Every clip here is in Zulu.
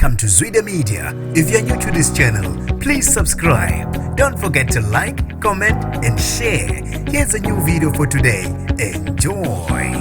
Welcome to Zwida Media. If you're new to this channel, please subscribe. Don't forget to like, comment, and share. Here's a new video for today. Enjoy.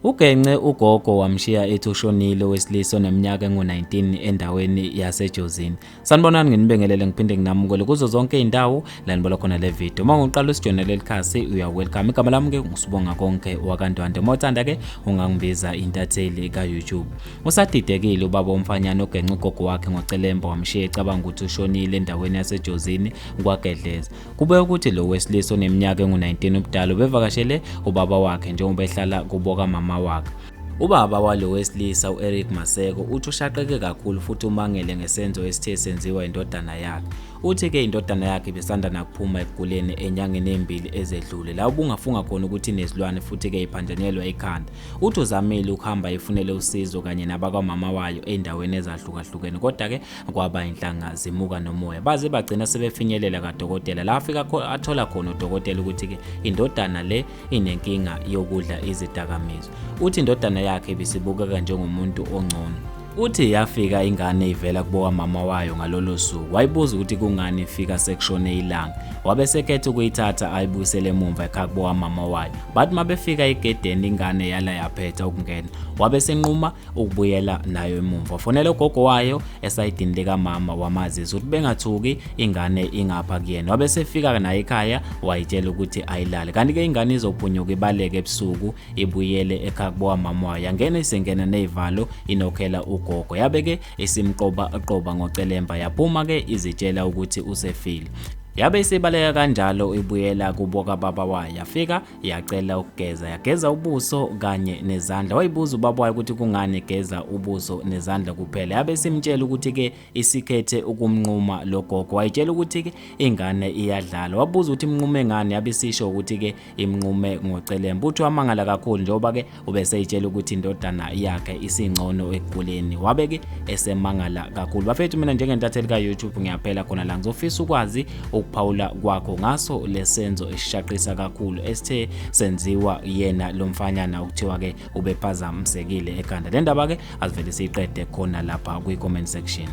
Ugence ugogo wamshiya ethi ushonile owesilisa oneminyaka engu-19 endaweni yaseJozini. Sanibonani, nginibingelele ngiphinde nginamukele kuzo zonke izindawo la nibola khona le video. Uma uqala usijoyina leli khasi, uya welcome. Igama lami ke nguSibonga Konke wakaNtwande. Uma uthanda ke ungangibiza intatheli ka-YouTube. Usadidekile ubaba womfanyana ogenca ugogo wakhe ngocelemba wamshiya ecabanga ukuthi ushonile endaweni yaseJozini kwaGedleza. Kube ukuthi lo wesilisa oneminyaka engu-19 ubudala ubevakashele ubaba wakhe njengoba ehlala kubo kamama wakhe. Ubaba walo wesilisa u-Eric Maseko uthi ushaqeke kakhulu futhi umangele ngesenzo esithe senziwa indodana yakhe. Uthi-ke indodana yakhe ibisanda nakuphuma ekuguleni enyangeni ezimbili ezedlule la ubungafunga khona ukuthi inezilwane futhi-ke iphanjanelwa ikhanda. Uthi uzamile ukuhamba ifunele usizo kanye nabakwamama wayo ey'ndaweni ezahlukahlukene, kodwa-ke kwaba inhlanga zimuka nomoya, baze bagcina sebefinyelela kadokotela la afika athola khona udokotela ukuthi-ke indodana le inenkinga yokudla izidakamizwa. Uthi indodana yakhe ibisibukeka njengomuntu ongcono. Uthi yafika ingane ivela kubo kamama wayo ngalolo suku, wayibuza ukuthi kungani ifika sekushone ilanga. Wabe sekhetha ukuyithatha ayibuyisele emumva ekhaya kubo kamama wayo. Bathi uma befika egedeni, ingane yala yaphetha ukungena, wabe senquma ukubuyela nayo emumva. Wafonela ugogo wayo esayidini likamama, wamazisa ukuthi bengathuki, ingane ingapha kuyena. Wabe sefika naye ekhaya, wayitshela ukuthi ayilale, kanti-ke ingane izophunyuka ibaleke ebusuku ibuyele ekhaya kubo kamama wayo. Yangena isingena nezivalo inokhela ugogo, yabe-ke isimqoba qoba ngocelemba, yaphuma-ke izitshela ukuthi usefile. Yabe isibaleka kanjalo ibuyela kubo kababa wayo, yafika yacela ukugeza, yageza ubuso kanye nezandla. Wayibuza ubaba wayo ukuthi kungani egeza ubuso nezandla kuphela, yabe isimtshela ukuthi-ke isikhethe ukumnquma lo gogo. Wayitshela ukuthi-ke ingane iyadlala. Wabuza ukuthi imnqume ngani, yabe isisho ukuthi-ke imnqume ngocelemba. Uthi wamangala kakhulu njengoba-ke ubeseyitshela ukuthi indodana yakhe isingcono ekuguleni, wabe-ke esemangala kakhulu. Bafethu, mina njengentatheli ka-YouTube ngiyaphela khona la. Ngizofisa ukwazi ukuphawula kwakho ngaso lesenzo esishaqisa kakhulu esithe senziwa yena lo mfanyana okuthiwa-ke ubephazamisekile ekhanda. Le ndaba-ke asivele siyiqede khona lapha kwi-comment section.